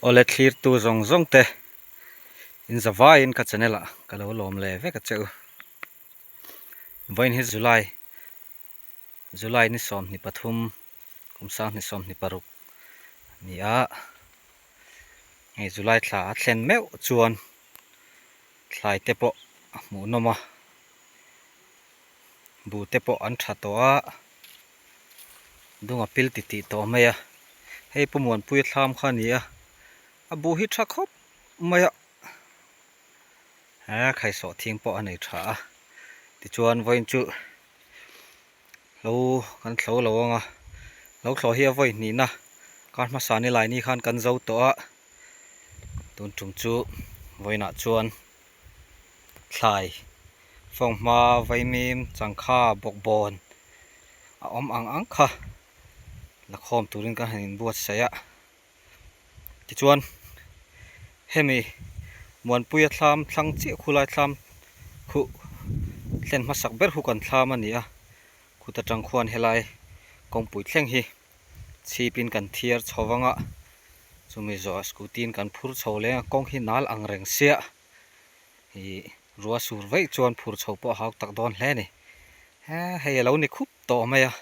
Awle thlirtu zawng zawng te in za vaiin ka channel ah ka lo lawm leh vek a che u. Vawiin hi July July ni 23 kum 2026 a ni a, hei July thla a thlen meuh chuan thlai te pawh a hmuhnawm a, buh te pawh an tha tawh a. Dung a pil ti tih tawh mai a, hei Pu Muanpuia thlam kha a ni a, a buh hi tha khawp mai a, he khaisawh thing pawh a nei tha a, tichuan vawiin chu lo kan thlo lo ang a, lo thlawh hi a vawi hnihna kar hmasa ni lai ni khan kan zo tawh a, tun tum chu vawiinah chuan thlai fanghma vaimim changkha bawkbawn a awm ang ang kha la khawm turin ka han inbuatsaih a tichuan hemi Muanpuia thlam thlang chiah khulai thlam khuh thlen hmasak ber hu kan thlam a ni a khut atang khuan helai kawngpui thleng hi chhipin kan thiar chho vang a chumi zawhah scooty in kan phur chho leng a kawng hi nal ang reng sia ih rua sur veih chuan phur chho pawh a hau tak dawn hle a ni he hei a lo ni khup tawh mai a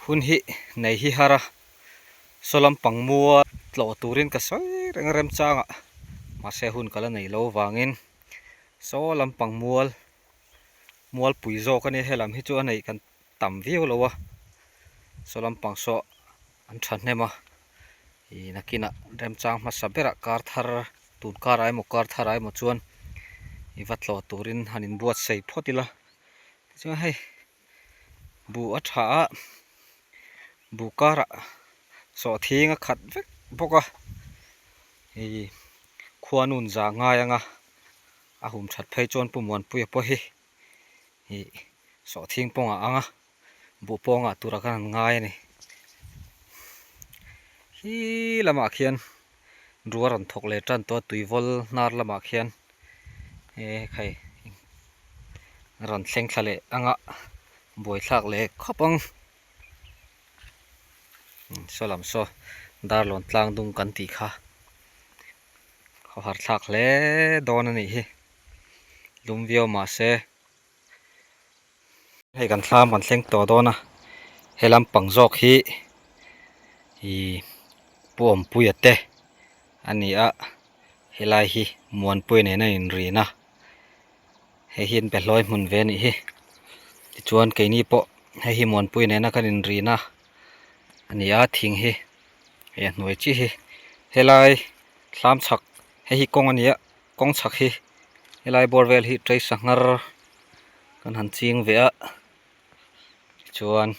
hun hi nei hi har a saw lampang mual tlawh turin ka sawi reng remchangah mahse hun ka la nei lo vangin saw lampang mual mualpui zawk a nia helam hi chu a neih kan tam viau lo a saw lampang saw an thahnem a ih nakinah remchang hmasa berah kar thar tun kar ah emaw kar thar ah emaw chuan i va tlawh turin han inbuatsaih phawt ila tichuan hei buh a tha a buh karah sawhthing a khat vek bawk a ih khuanun zah ngai ang a a hum that phei chuan Pu Muanpuia pawh hi ih sawhthing pawngah ang a buh pawngah tura khan an ngai a ni hi lamah khian rua rawn thawk leh tan tawh a tuivawl hnar lamah khian he khai rawn thleng thla leh ang a buaithlak leh khawp ang saw lam saw darlawn tlang dung kan tih kha. Khawhar thlak hle dawn a nih hi lum viau mahse hei kan thlam kan thleng tawh dawn a he lampang zawk hi ih Pu Awmpuia te a ni a helai hi Muanpuia nen a inrin a hei hi an be hlawi hmun ve a nih hi tichuan keini pawh hei hi Muanpuia nena kan inrin a a ni a thing hi. Hei a hnuai chiah hi helai thlam chhak hei hi kawng a ni a kawng chhak hi helai bawr vel hi tei sanghar kan han ching ve a tichuan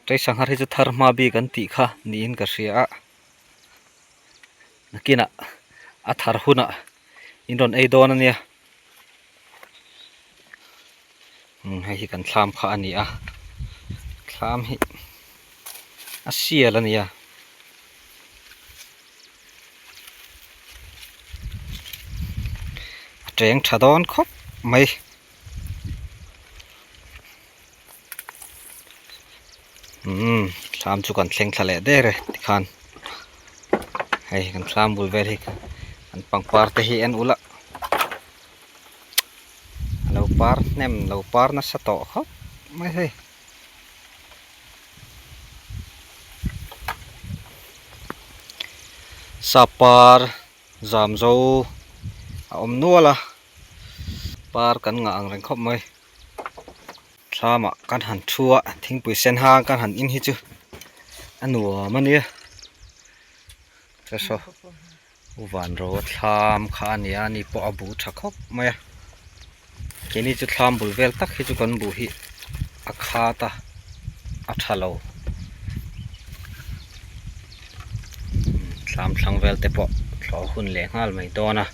tei sanghar hi chu thar hma bik an tih kha niin ka hria a nakinah a thar hunah in rawn ei dawn a nia. Umm hei hi kan thlam kha a ni a thlam hi a sial a nia a teng tha dawn khawp mai umm thlam chu kan thleng thla leh der e tikhan hei kan thlam bul vel hi an pangpar te hi en ula. A lo par hnem lo par nasa tawh khawp mai hei. Sap par zam zo a awm nual a par kan ngah ang reng khawp mai thlamah kan han thu a thingpui sen hang kan han in hi chu a nuam a nia saw. U Vanro thlam kha a nia ani pawh a buh tha khawp mai a keini chu thlam bul vel tak hi chu kan buh hi a khat a a tha lo thlam thlang vel te pawh thlawh hun leh nghal mai dawn a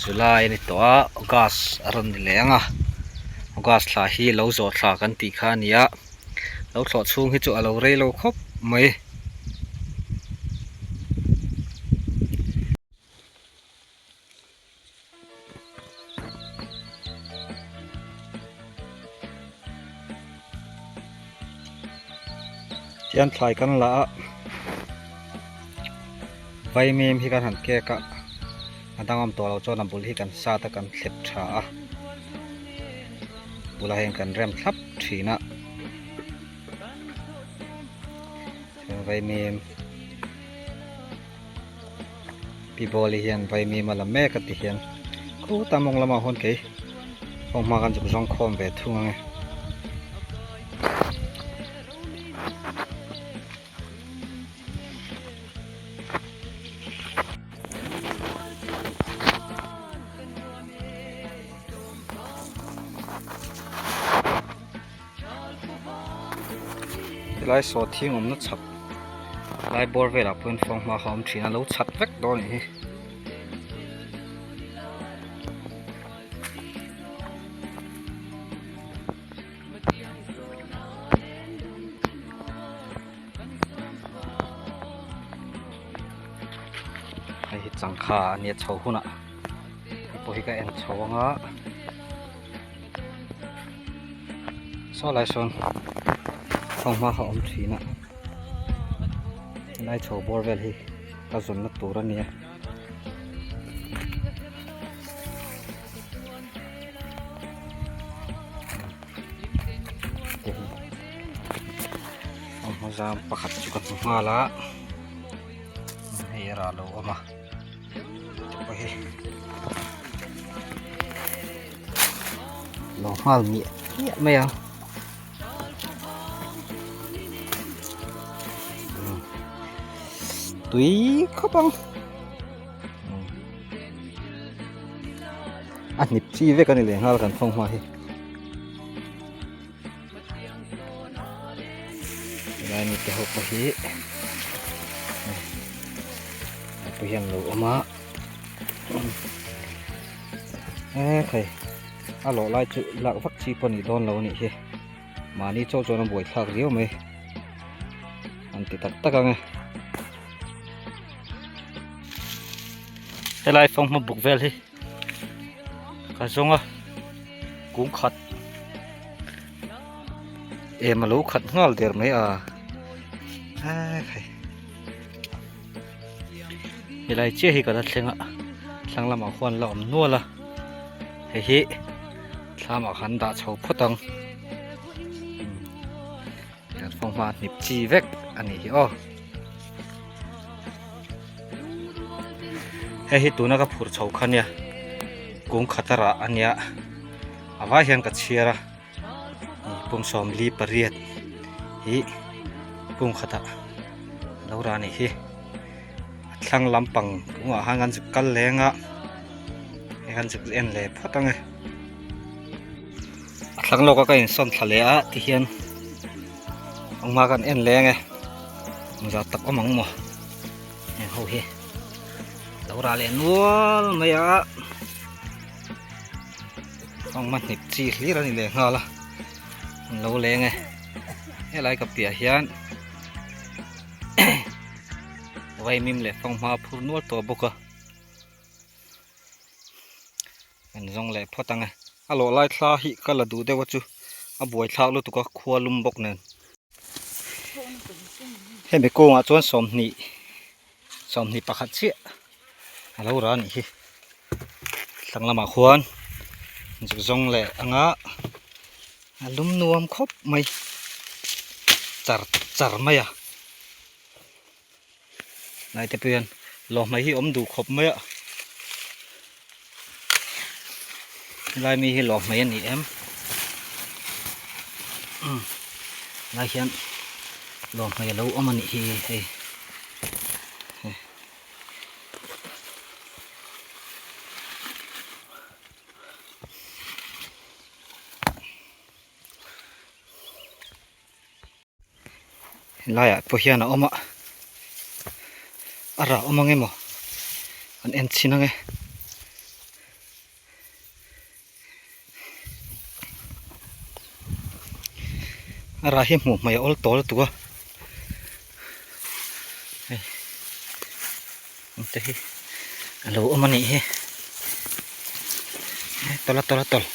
July a ni tawh a August a rawn ni leh ang a August thla hi lo zawh thla kan tih kha a ni a lo thlawh chhung hi chu a lo rei lo khawp mai. Hian thlai kan la a, vaimim hi kan han kek a, a dangawm tawh loh chuan a bul hi kan sat a kan thlep tha a, bulah hian kan rem thlap thin a. Vaimim Pi Bawli hian vaimim a la mek a ti hian khutah mawng lamah huan kei fanghma kan zuk zawng khawm ve thung ang e. Helai saw thing awmna chhak lai bawr velah pawhin fanghma kha a awm thin a lo chhat vek dawn a nih hi. Hei hi changkha a nia chho hunah hei pawh hi ka en chho anga. Saw lai sawn fanghma kha a awm thin a helai chho bawr vel hi ka zawnna tur a nia. Fanghma zam pakhat chu ka hmu nghal a hei a rah lo awm a te pawh hi. Lo nghal miah miah mai ang tui khawp ang a hnip chi vek a ni leh nghal kan fawng hma hi helai mi te ho pawh hi hei pawh hian lo awm a. E khai a lawh lai chu lak vak chi pawh a nih dawn lo a nih hi mahni chauh chuan a buaithlak riau mai an ti tak tak ang e helai fanghma buk vel hi ka zawng a kung khat em a lo khat nghal der mai a e khai. Helai chiah hi ka la thleng a thlang lamah khuan la awm nual a hei hi thlamah khan dah chho phawt ang kan fanghma hnip chi vek a nih hi aw hei hi tuna ka phur chho kha nia kung khat a rah a nia a vai hian ka chhiar a. Pum 48 hi pum khatah lo rah anih hi a thlang lampang kawngah khan kan zuk kal leng a hei kan zuk en leh phawt ang e a thlang lawk a ka insawn thla leh a tihian engmah kan en leng e engzah tak awm ang maw heng ho hi lo rah leh nual mai a. Fanghma hnip chi hlir a ni leh nghal a an lo leng e helai ka piah hian vaimim leh fanghma a phur nual tawh bawk a kan zawng leh phawt ang e a lawh lai thla hi ka la duh deuh a chu a buaithlak lutuk a khua lum bawk nen hemi kawngah chuan 20 21 chiah a lo rah a nih hi thlang lamah khuan zuk zawng leh anga a lum nuam khawp mai char char mai a hnai te pawh hian lawhmai hi awm duh khawp mai a helai mi hi lawhmai a ni em helai hian lawhmai a lo awm a nih hi hei. Helaiah pawh hian a awm a a rah awm ang emaw an en chhin ang e. A rah hi hmuh hmai a awl tawh lutuk a hei te hi a lo awm a nih hi tawlh a tawlh a tawlh.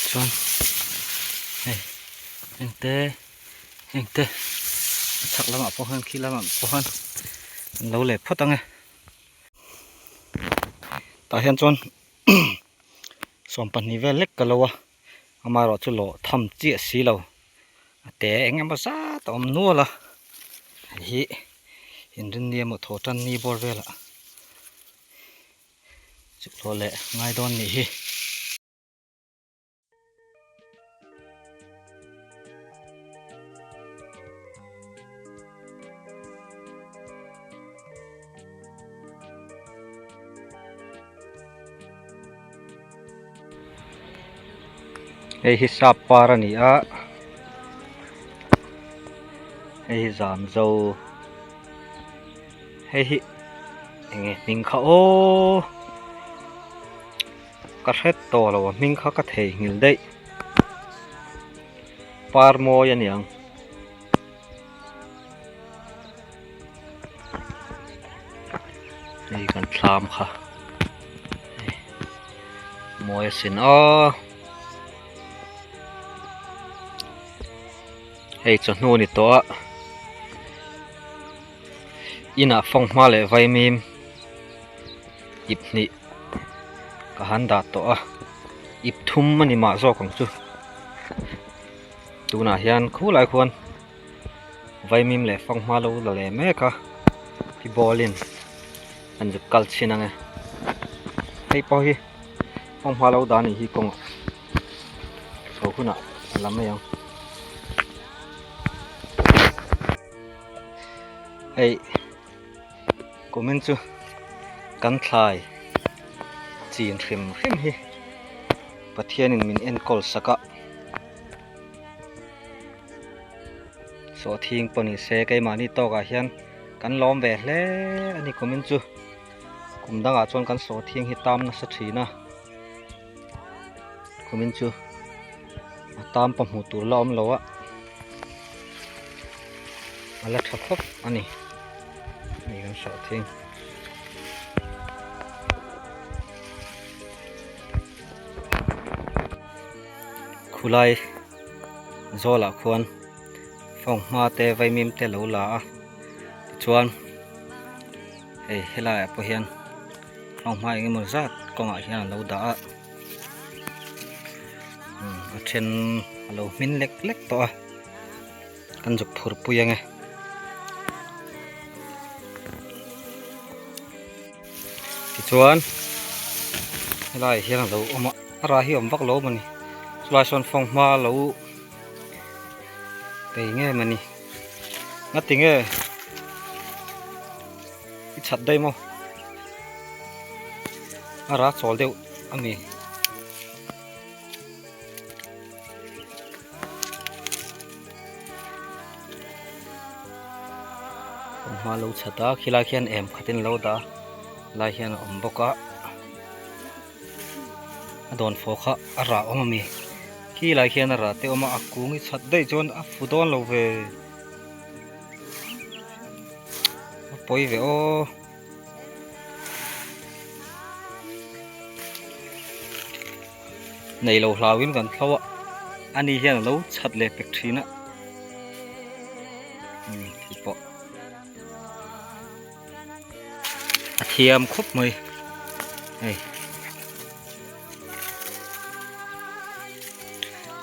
Chuan hei heng te heng te a chhak lamah pawh hian khi lamah pawh hian an lo leh phawt ang e. Tah hian chuan 20 vel lek ka lo a amaherawh chu lawh tham chiah si lo a te eng emaw zat a awm nual a hei hi inrinni emaw thaw tan ni bawr velah chuk hlawh leh ngai dawn nih hi. Hei hi sap par a ni a hei hi zam zo hei hi eng nge hming kha aw ka hre tawh lo a hming kha ka theihnghilh daih par mawi a niang. Hei kan thlam kha mawi asin aw hei chawhnu a ni tawh a inah fanghma leh vaimim ip hnih ka han dah tawh a ip thum a ni mah zawk ang chu tunah hian khulai khuan. Vaimim leh fanghma lo la leh mek a hi ball in an zuk kal chhin ang e hei pawh hi fanghma lo dah anih hi kawngah chho hunah a la mai ang hei kumin chu kan thlai chin hrim hrim hi Pathianin min enkawl sak a. Sawhthing pawh ni se keimahni tawkah hian kan lawm ve hle a ni kumin chu kum dangah chuan kan sawhthing hi tam nasa thin a kumin chu a tam pawh hmuh tur la awm lo a a la tha khawp a ni hei kan sawhthing. Khulai zawlah khuan fanghma te vaimim te lo la a tichuan hei helaiah pawh hian fanghma eng emaw zat kawngah hian an lo dah a a then a lo hmin lek lek tawh a kan zuk phur pui ang e. Tichuan helaiah hian a lo awm a a rah hi a awm vak lo a ni chulai sawn fanghma a lo bei nge mawni ngati nge i chhat daih maw a rah chawl deuh a ni. Hma lo chhat a khilai khian em khatin lo dah a lai hian a awm bawk a a dawn fawh kha a rah awm ami khilai khian a rah te awm a a kung hi chhat daih chuan a fu dawn lo ve a pawi ve aw. Nei lo hlauin kan thlo a ani hian a lo chhat leh pek thin a umm khi pawh a thiam khawp mai hei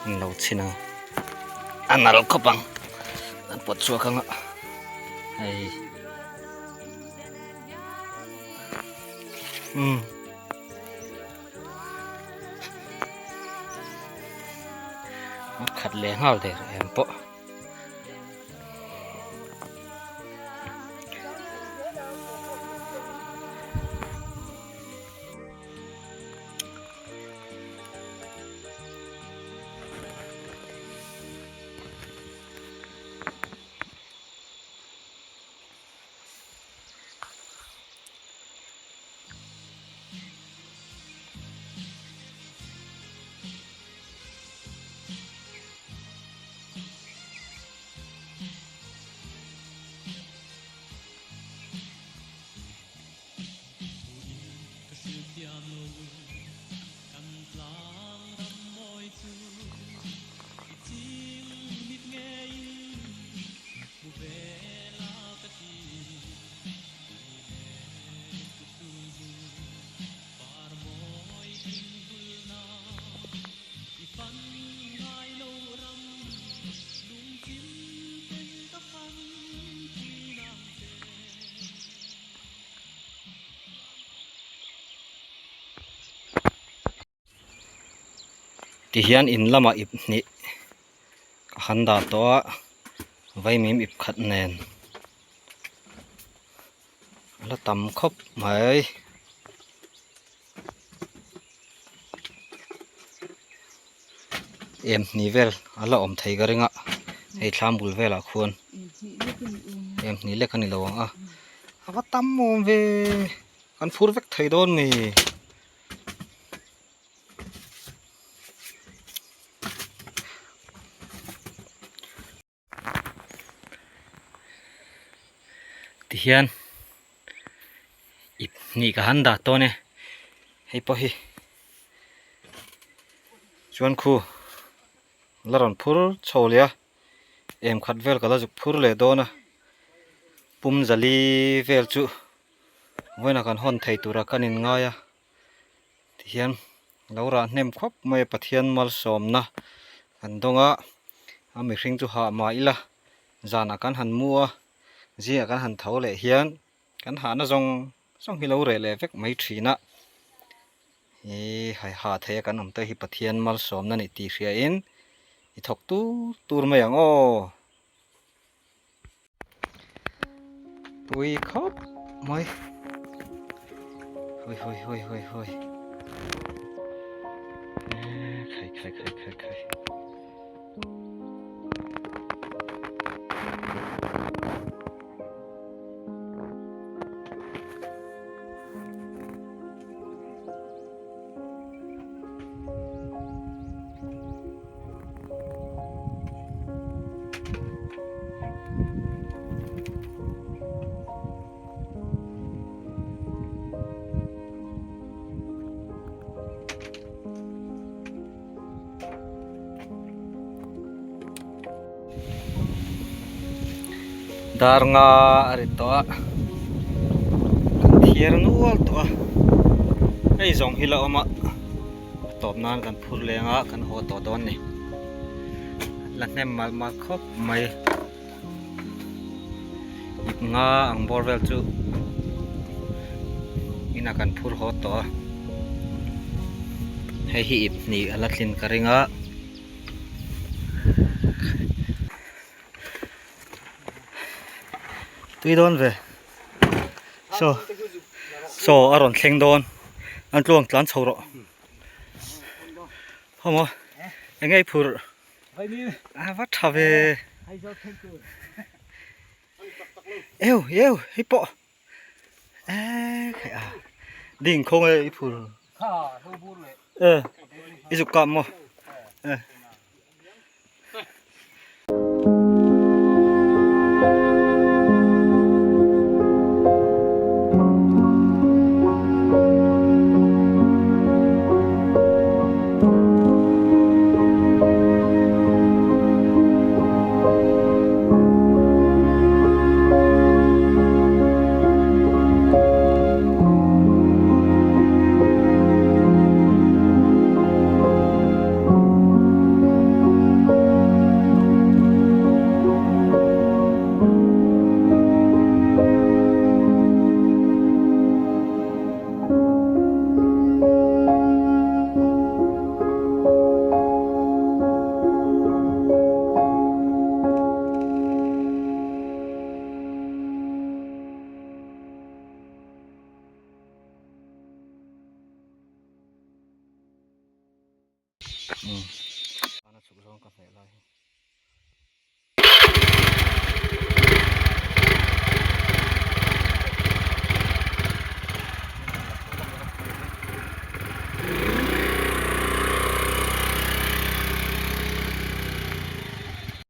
an lo chhin ang a nal khawp ang an pawt chhuak ang a hei. Umm a khat leh nghal der em pawh. Tihian in lamah ip hnih ka han dah tawh a vaimim ip khat nen a la tam khawp mai. Em hnih vel a la awm thei ka ring a hei thlam bul velah khuan em hnih lek a ni lo ang a a va tam awm ve kan phur vek thei dawn mi. Tihian ip hnih ka han dah tawn e hei pawh hi chuan khu la rawn phur chho leh a em khat vel ka la zuk phur leh dawn a pum zali vel chu vawiinah kan hawn thei tura kan inngai a. Tihian lo rah hnem khawp mai a Pathian malsawmna kan dawng a, a mihring chu hah mah ila zanah kan han mu a, zingah kan han tho leh hian kan hahna zawng zawng hi lo reh leh vek mai thin a, ih hai ha thei a kan awm te hi Pathian malsawmna nih tih hriain i thawk tur tur mai ang aw. Tui khawp mai hoi hoi hoi hoi hoi khai khai khai khai khai Dar nga a ri tawh a kan thiar nual tawh a hei zawng hi la awm a. A tawp nan kan phur leng a kan haw tawh dawn ni la hnem mal mal khawp mai ip nga ang bawr vel chu inah kan phur haw tawh a hei hi ip hnih a la tlin ka ring a. Tui dawn ve saw saw a rawn thleng dawn an tluang tlan chho rawh haw maw eng nge i phur a va tha ve eu eu hei pawh e ding khaw nge i phur e i zuk kap maw e.